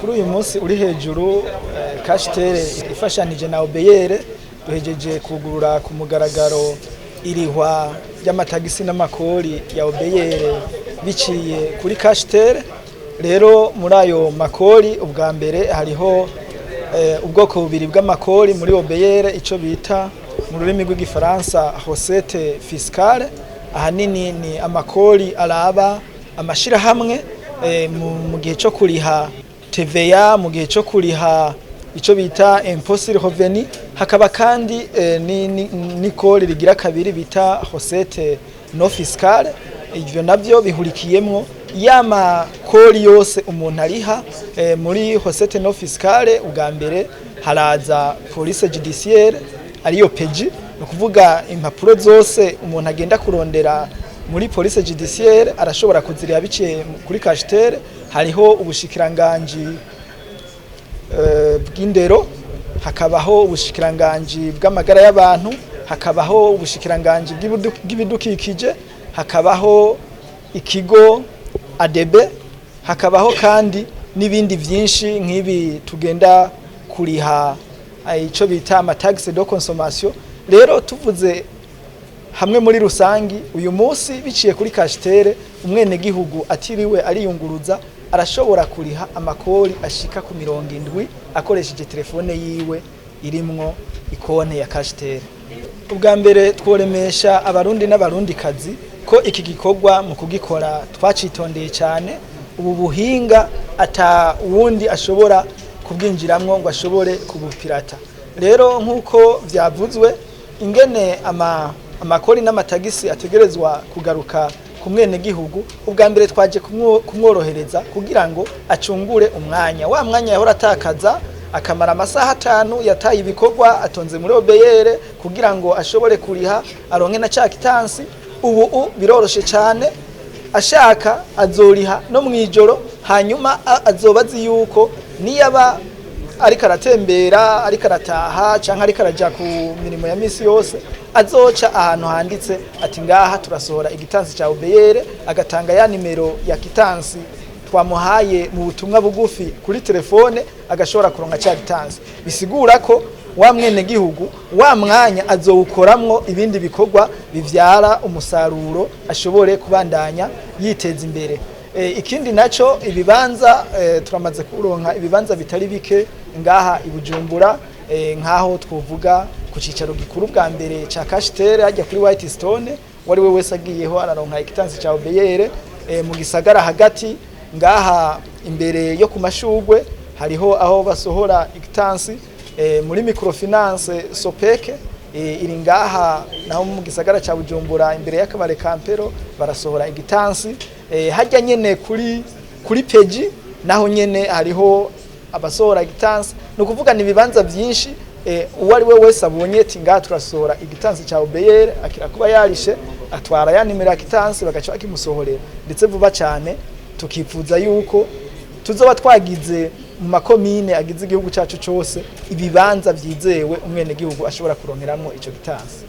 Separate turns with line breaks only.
Kuri uyu munsi uri hejuru, Cashtel ifashanije na OBR duhejeje kugurura ku mugaragaro irihwa ry'amatagisi n'amakori ya OBR biciye kuri Cashtel. Rero muri ayo makori, ubwa mbere hariho ubwoko bubiri bw'amakori muri OBR, ico bita mu rurimi rw'igifaransa recette fiscale. Ahanini ni amakori araba amashirahamwe mu gihe cyo kuriha TVA, mu gihe cyo kuriha ico bita impôt sur revenu. Hakaba kandi n'ikori rigira kabiri bita recette non fiscale. Ivyo navyo bihurikiyemwo ya makori yose umuntu ariha. Muri recette non fiscale, ubwa mbere haraza police judiciaire, ariyo PJ, ni ukuvuga impapuro zose umuntu agenda kurondera muri police judiciaire arashobora kuziriha biciye kuri Cashtel. Hariho ubushikiranganji bw'indero, hakabaho ubushikiranganji bw'amagara y'abantu, hakabaho ubushikiranganji bw'ibidukikije, hakabaho ikigo ADB, hakabaho kandi n'ibindi byinshi nk'ibi tugenda kuriha, ico bita amataxe de consommation. Rero tuvuze hamwe muri rusangi, uyu munsi biciye kuri Cashtel, umwenegihugu atiriwe ariyunguruza arashobora kuriha amakori ashika ku 70 akoresheje telefone yiwe irimwo ikonte ya Cashtel. Ubwa mbere tworemesha Abarundi n'Abarundikazi ko iki gikorwa mu kugikora twacitondeye cyane. Ubu buhinga ata wundi ashobora kubwinjiramwo ngo ashobore kubupirata. Rero nk'uko vyavuzwe ingene amakori n'amatagisi ategerezwa kugaruka ku mwenegihugu, ubwa mbere twaje kumworohereza kugira ngo acungure umwanya, wa mwanya yahora atakaza, akamara amasaha 5 yataye ibikorwa atonze muri OBR kugira ngo ashobore kuriha aronke na ca kitansi. Ubu biroroshe cyane, ashaka azoriha no mwijoro, hanyuma azoba azi yuko niyaba ariko aratembera, ariko arataha canke ariko araja ku mirimo ya misi yose, azoca ahantu handitse ati "Ngaha turasohora igitansi ca OBR", agatanga ya nimero ya kitansi twamuhaye mu butumwa bugufi kuri telefone, agashobora kuronka ca gitansi. Bisigura ko wa mwenegihugu wa mwanya azowukoramwo ibindi bikorwa bivyara umusaruro, ashobore kubandanya yiteza imbere. Ikindi naco, ibibanza, turamaze kuronka ibibanza bitari bike ngaha i Bujumbura, nkaho twovuga ku cicaro gikuru bwa mbere ca Cashtel hajya kuri White Stone, wari we wese agiyeho araronka igitansi ca OBR. Mu gisagara hagati ngaha imbere yo ku mashugwe hariho aho basohora igitansi. Muri microfinance Sopeke iri ngaha naho mu gisagara ca Bujumbura imbere y'akabare Kampero barasohora igitansi. Hajya nyene kuri PJ naho nyene hariho abasohora igitansi. Ni ukuvuga ni ibibanza byinshi, uwo ari we wese abonye ati "Ngaha turasohora igitansi ca OBR", akira kuba yarishe, atwara ya nimero ya kitansi, bagaca bakimusohorera ndetse vuba cyane. Tukifuza yuko tuzoba twagize mu makomine agize igihugu cyacu cose ibibanza vyizewe umwenegihugu ashobora kuronkeramwo ico gitansi.